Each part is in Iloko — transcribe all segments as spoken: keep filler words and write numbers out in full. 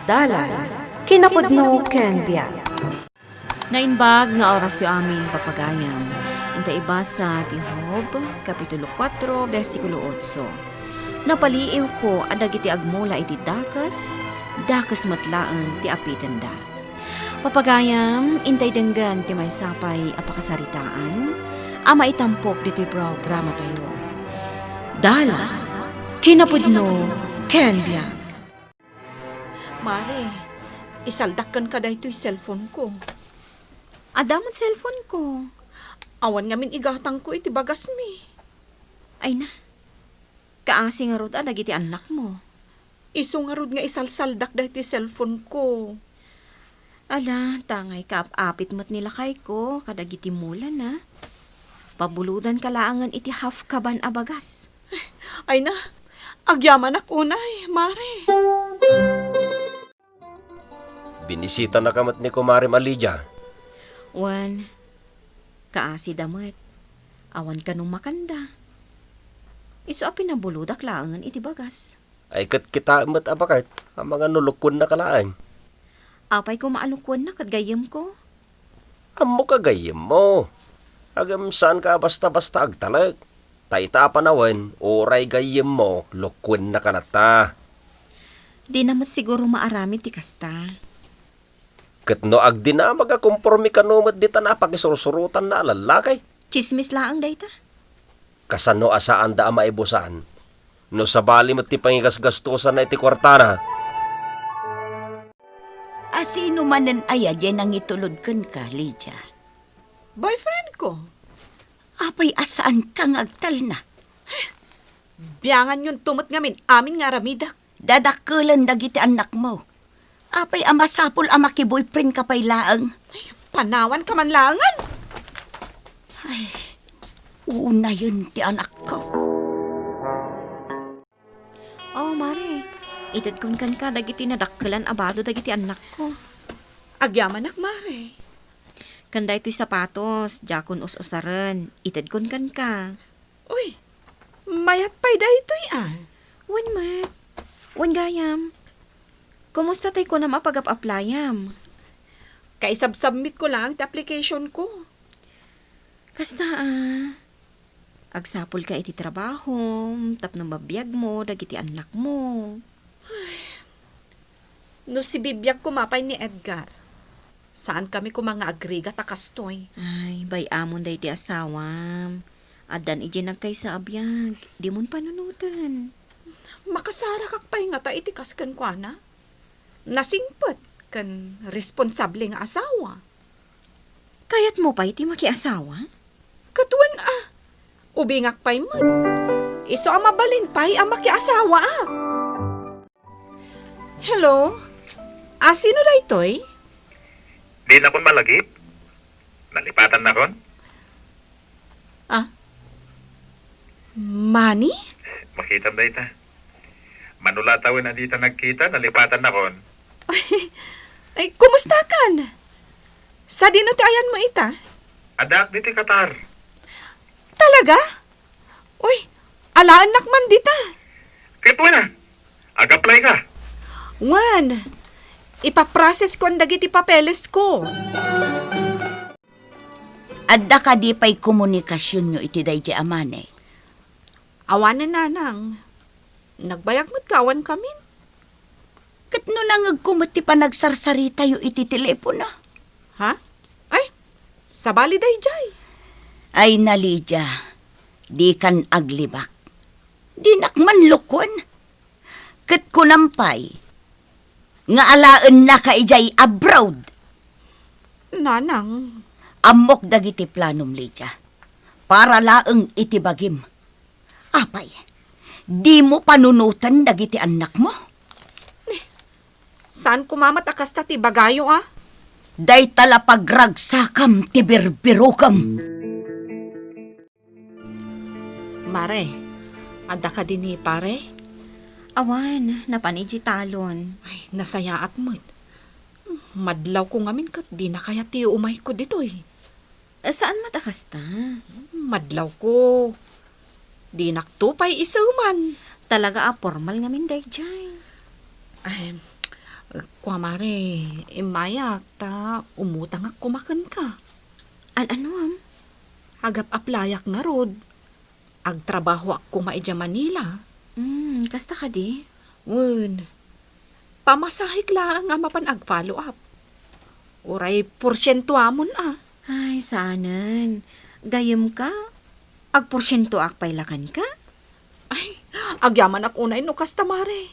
Dalan, kinapudno ken biag. Naimbag nga orasyo amin, papagayam. Inta ibasa ti Job, Kapitulo kuatro, bersikulo otso. Napaliiwko a dagiti agmula iti dakes, dakes met laeng ti apitenda. Papagayam, intay denggen ti maysa pay a pakasaritaan a maitampok ditoy programatayo. Dalan, kinapudno, ken biag. Mare, isaldak kenka daytoy cellphone ko. Adda met cellphone ko. Awan ngamin igatangko iti bagasmi. Ay na, kaasi ngarud a dagiti annakmo. Isu ngarud nga isalsaldak daytoy cellphone ko. Ala, tangay kaap-apit met ni lakayko kadagiti mulana. Pabulodanka laengen iti half kaban a bagas. Ay na, agyamanak unay, Mare. Binisitanaka met ni Kumarem a Lydia. Wen, kaasida met. Awan kano makanda. Isu a pinabulodak laengen iti bagas. Ay, ket kitaem met a baket, amangan no lukuennaka laeng. Apay koma a lukuenna ket gayyemko? Ammok a gayyemmo. Ngem saanka a basta-basta agtalek. Ta ita a panawen, uray gayyemmo, lukuennaka latta. Dina met siguro maaramid ti kasta. Ket no agdinamag a komporme kano met dita napakisursurotanna a lallaki? Tsismis laeng dayta. Kasano a saanda a maibusan? No sabali met ti pangigasgastosanna iti kuartana. A sino manen aya diay nangitulod kenka, Lydia? Boyfriend ko. Apay a saanka nga agtalna? Bianganyon to met ngamin amin nga aramidek. Dadakkelen dagiti annakmo. Apay a masapul a makiboyfriendka pay laeng? Ay, panawanka man laengen. Ay, unayen ti anakko. Oh, Mare, itedkon kenka dagiti nadakkelan a bado dagiti annakko. Agyamanak, Mare. Ken daytoy sapatos, diakon us-usaren, itedkon kenka. Uy, mayat pay daytoy, a. Wen met. Wen gayam. Kumusta tay kunam a pagap-applyam? Kaisubmit ko laeng ti application ko. Kasta, a. Agsapulka iti trabahom tapno mabiagmo dagiti annakmo. No sibibiag koma pay ni Edgar, saankami koma nga agrigat a kastoy. Ay, bay-amon daydi asawam. Addan idiay nagkaysa a biag. Dimon panunoten. Makasarakak pay ngata iti kas kenkuana? Nasingpet ken responsable nga asawa. Kayatmo pay ti makiasawa? Ket wen a, ubingak pay met. Isu a mabalin pay a makiasawaak. Hello? A, sino daytoy? Dinakon malagip. Nalipatannakon. Ah? Manny? Makitam dayta. Mano la tawen a dita nagkita, nalipatannakon. Ay, kumustakan? Sadino ti ayanmo ita? Addaak ditoy Qatar. Talaga? Uy, alaennak man dita. Ket wen a, ag-apply ka? Wen, ipaprocess kon dagiti papeles ko. Adda kadi pay komunikasionyo iti daydi a Manny? Awanen, nanang. Nagbayag met nga awan kamin. Ket no nangegko met ti panagsarsaritayo iti telepono? Ha? Ay, sabali daydiay. Ay na, Lydia, dikan aglibak. Dinak man lukon. Ket kunam pay nga alaennaka idiay abroad. Nanang. Ammok dagiti planom, Lydia. Para laeng iti bagim. Apay, dimo panunoten dagiti annakmo? Saan koma met a kasta ti ibagayo, a? Dayta la pagragsakam ti birbirokem. Mare, adda kadi ni pare? Awan, napan idiay talon. Ay, nasayaat met. Madlawko ngamin ket dina kayat ti umayko ditoy. Saan met a kasta? Madlawko. Dinakto pay iseman. Talaga a pormal ngamin daydiay. Ay, Kua, Mare, immayak ta umutangak koma kenka. An-anuam? Agap-aplayak ngarud. Agtrabahoak koma idiay Manila. Hmm, kasta kadi? Wen, pamasahek laeng a mapan ag-follow up. Uray porsientoamon a. Ay, saanen. Gayyemka, agporsientoak pay la kenka? Ay, agyamanak unay no kasta, Mare.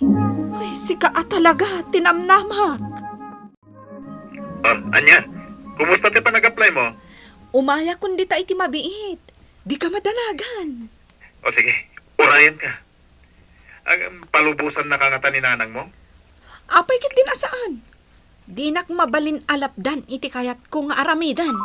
Ay, sika a talaga ti namnamak. Ah, ania? Kumusta ti panag-apply mo? Umayakon dita iti mabiit. Dika madanagan. O sige, urayenka. Ag-, palubosannaka ngata ni nanang mo? Apay ket din a saan? Dinak mabalin a lapdan iti kayatko nga aramiden.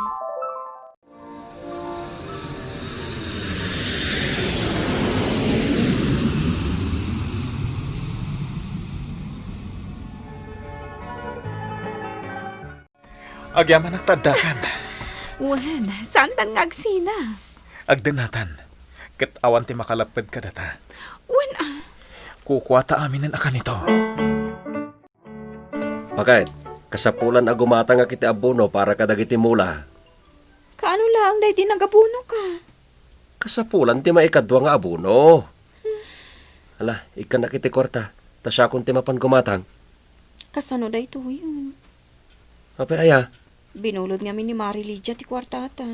Agyamanak ta addakan. Wen, saantan nga agsina? Agdennatan. Ket awan ti makalapped kadata. Wen, a. Kukuata aminen a kanito. Baket, kasapulan a gumatangak iti abono para kadagiti mula. Kaano laeng daydi nagabonoka? Kasapulan ti maikadua nga abono. Ala, ikkanak iti kuarta, ta siakon ti mapan gumatang. Kasano daytoyen? Apay aya? Binulod ngamin ni Mari Lydia ti kuartata.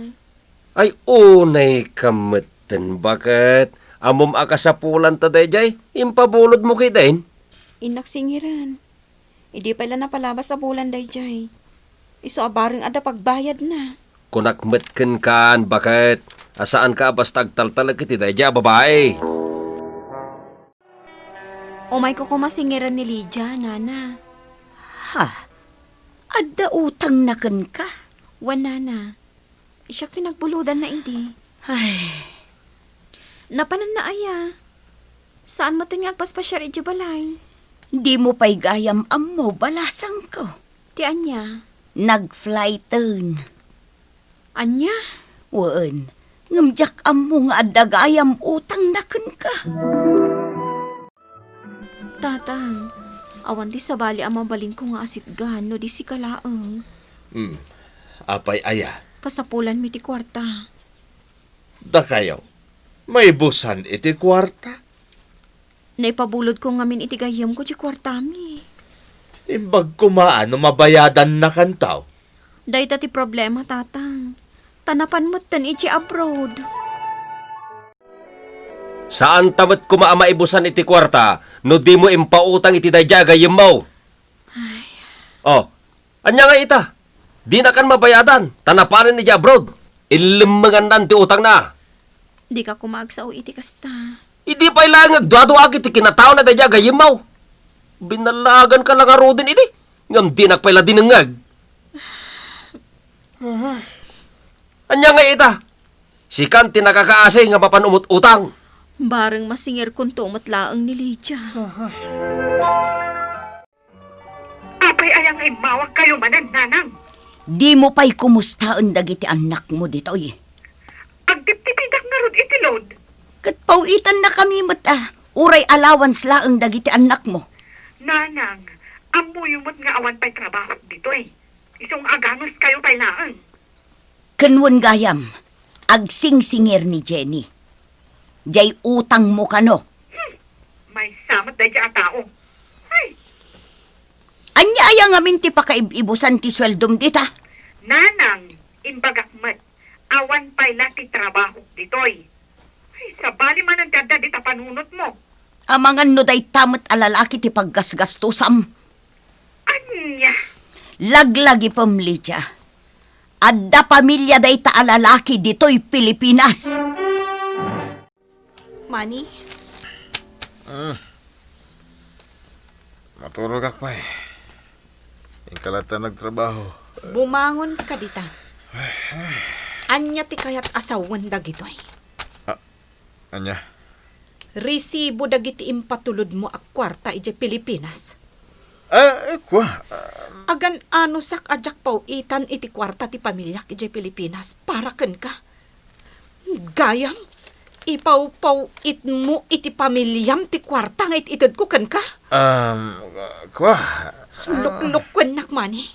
Ay, unay ka metten, baket. Ammom a kasapulan ta daydiay, impabulodmo kitaen? Innak singiran. Idi pay la napalabas a bulan daydiay. Isu a bareng adda pagbayadna. Kunak met kenkan, baket, a saanka a basta agtaltalek iti daydiay a babai. Umayko koma singiran ni Lydia, Nana. Ha? Adda utangna kenka? Wen, Nana. Siak ti nagbulodanna idi. Ay. Napananna aya? Saan metten nga agpaspasiar idiay balay? Dimo pay gayam ammo, balasangko. Ti ania? Nag-flighten. Ania? Wen, ngem diak ammo nga adda gayam utangna kenka. Tatang, awan ti sabali a mabalinko nga asitgan no di sika laeng. Hmm, apay aya? Kasapulanmi ti kuarta. Dakayo, maibusan iti kuarta? Naipabulodko ngamin iti gayyemko ti kuartami. Imbag koma no mabayadannakanto? Dayta ti problema, Tatang. Ta napan metten iti abroad. Saanta met koma a maibusan iti kuarta no dimo impautang iti daydiay a gayyemmo. Ay. Oh, ania ngay ita? Dinakan mabayadan, ta napanen idiay abroad. Inlemmengannan ti utangna. Dika koma agsao iti kasta. Idi pay laeng agduaduaak iti kinataona daydiay a gayyemmo. Binallaganka la ngaruden idi, ngem dinak pay la dinengngeg. Ania ngay ita? Sikan ti nakakaasi nga mapan umut-utang. Bareng masingirkonto met laeng ni Lydia. Apay aya nga immawakkayo manen, Nanang? Dimo pay kumustaen dagiti annakmo ditoy? Agtiptipidak ngarud iti load. Ket paw-itannakami met a, uray allowance laeng dagiti annakmo. Nanang, ammoyo met nga awan pay trabaho ditoy. Isu nga aganuskayo pay laeng. Ken wen gayam, agsingsingir ni Jenny. Diay utangmo kano? Hmm, maysa met daydiay a tao. Ay! Ania aya ngamin ti pakaib-ibusan ti sueldom dita? Nanang, imbagak met, awan pay la ti trabaho ditoy. Ay, sabali manen ti adda dita panunotmo. Amangan no dayta met a lalaki ti paggasgastosam. Ania? Laglagipem, Lydia. Adda pamilia dayta a lalaki ditoy Pilipinas. Manny? Mm. Maturogak pay. Inka latta nagtrabaho. Bumangon ka dita. Ania ti kayat a sawen dagitoy? Ah, ania? Resibo dagiti impatulodmo a kuarta idiay Pilipinas. Ah, eh, kua, ah. Agan-anusak a diak paw-itan iti kuarta ti pamiliak idiay Pilipinas para kenka. Gayam, ipawpaw-itmo iti pamiliam ti kuarta nga it-itedko kenka. Um, kua, Luklukkuennak, Manny.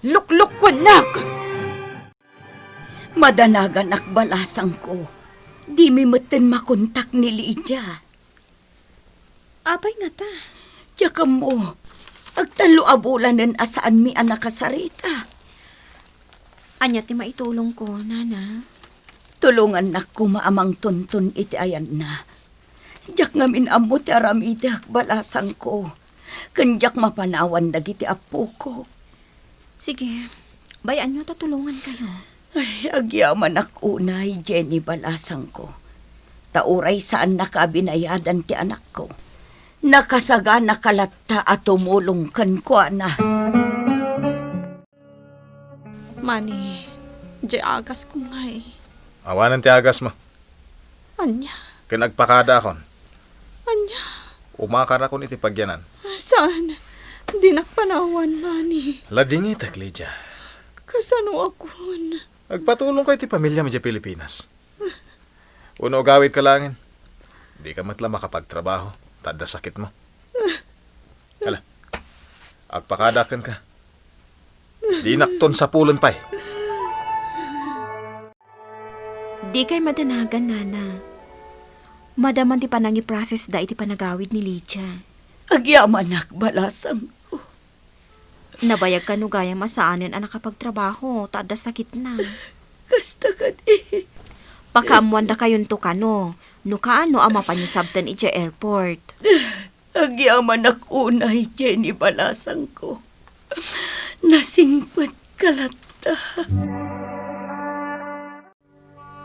Luklukkuennak! Madanaganak, balasangko. Dimi metten makontak ni Lydia. Apay ngata? Diak ammo. Agtallo a bulanen a saanmi a nakasarita. Ania ti maitulongko, Nana? Tulongannak koma a mangtunton iti ayanna. Diak ngamin ammo ti aramidek, balasangko. Ken diak mapanawan dagiti appoko. Sige, bay-anyo ta tulongankayo. Ay, agyamanak unay, Jenny, balasangko. Ta uray saannaka a binayadan ti anakko, nakasaganaka latta a tumulong kenkuana. Manny, diay agas ko ngay. Awanen ti agasmo. Ania? Ken agpakadaakon. Ania? Umakarakon iti pagyanan. Saan? Dinak panawan, Manny. Ladingitek, Lydia. Kasanoakon? Agpatulongka iti pamiliam idiay Pilipinas. Wenno agawidka laengen. Dika met la makapagtrabaho, ta adda sakitmo. Hala, agpakadaak kenka. Dinakton sapulen pay. Dikay madanagan, Nana. Madaman ti panangiprocessda iti panagawid ni Lydia. Agyamanak, balasangko. Nabayagka no gayam a saanen a nakapagtrabaho ta adda sakitna. Kasta kadi. Pakaammoandakayonto kano, no kaano a mapanyo sabten idiay airport. Agyamanak unay, Jenny, balasangko. Nasingpetka latta.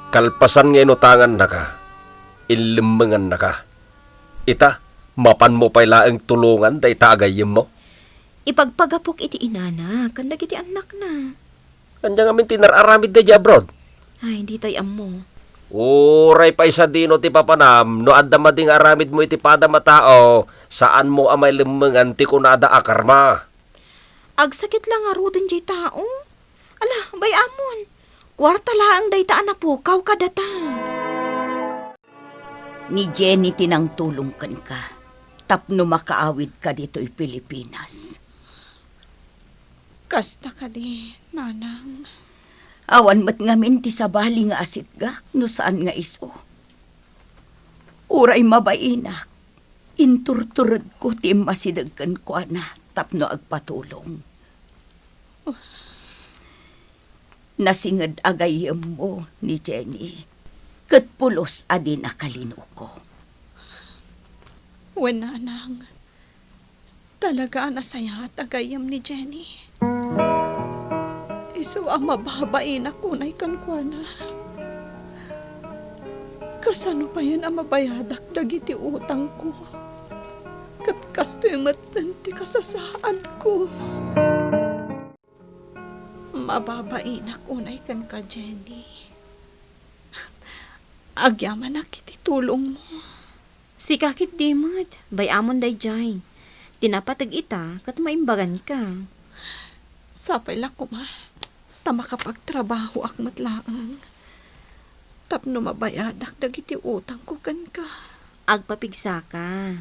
Kalpasan nga inutangannaka, inlemmengannaka. Ita, mapanmo pay laeng tulongan dayta a gayyemmo? Ipagpagapok iti inana ken dagiti annakna. Ania ngamin ti inar-aramidda idiay abroad? Ay, ditay ammo. Uray pay sadino ti papanam, no adda madi nga aramidmo iti padam a tao, saanmo a mailemmengan ti kunada a karma. Agsakit la ngaruden diay tao? Ala, bay-amon. Kuarta laeng dayta a napukaw kadata. Ni Jenny ti nangtulong kenka tapno makaawidka ditoy Pilipinas. Kasta kadi, Nanang? Awan met ngamin ti sabali nga asitgak no saan nga isu. Uray mabainak, inturturedko ti immasideg kenkuana tapno agpatulong. Nasinged a gayyemmo ni Jenny, ket pulos a dina kalinuko. Wen, Nanang, talaga a nasayaat a gayyem ni Jenny. Isu a mababainak unay kenkuana. Kasano payen a mabayadak dagiti utangko? Ket kastoy metten ti kasasaadko. Mababainak unay kenka, Jenny. Agyamanak iti tulongmo. Sika ketdi met, bay-amon daydiay. Ti napateg ita ket maimbaganka. Sapay la koma ta makapagtrabahoak met laeng tapno mabayadak dagiti utangko kenka. Agpapigsaka.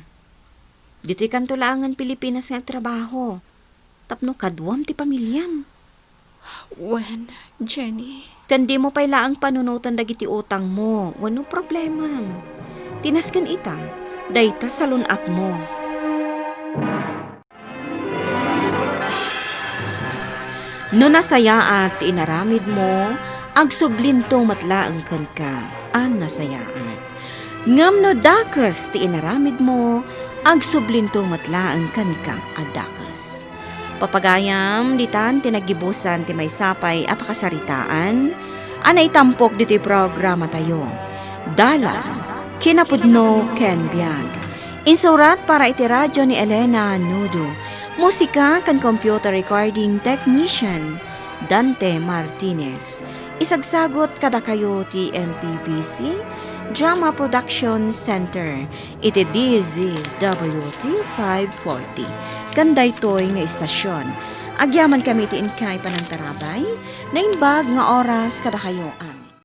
Ditoykanto laengen Pilipinas nga agtrabaho tapno kaduam ti pamiliam. Wen, Jenny. Ken dimo pay laeng panunoten dagiti utangmo wenno problemam. Ti nasken ita, dayta salun-atmo. No nasayaat ti inaramidmo, agsublinto met laeng kenka a nasayaat. Ngem no dakes ti inaramidmo, agsublinto met laeng kenka a dakes. Papagayam, ditan ti naggibusan ti maysa pay a pakasaritaan a naitampok ditoy programatayo, Dalan, Kinapudno ken Biag. Insurat para iti radio ni Elena Nudo. Musika ken computer recording technician, Dante Martinez. Isagsagut kadakayo ti M P B C Drama Production Center iti D Z W T five forty. Ken daytoy nga istasyon, agyamankami iti inkay panangtarabay, naimbag nga oras kadakayo a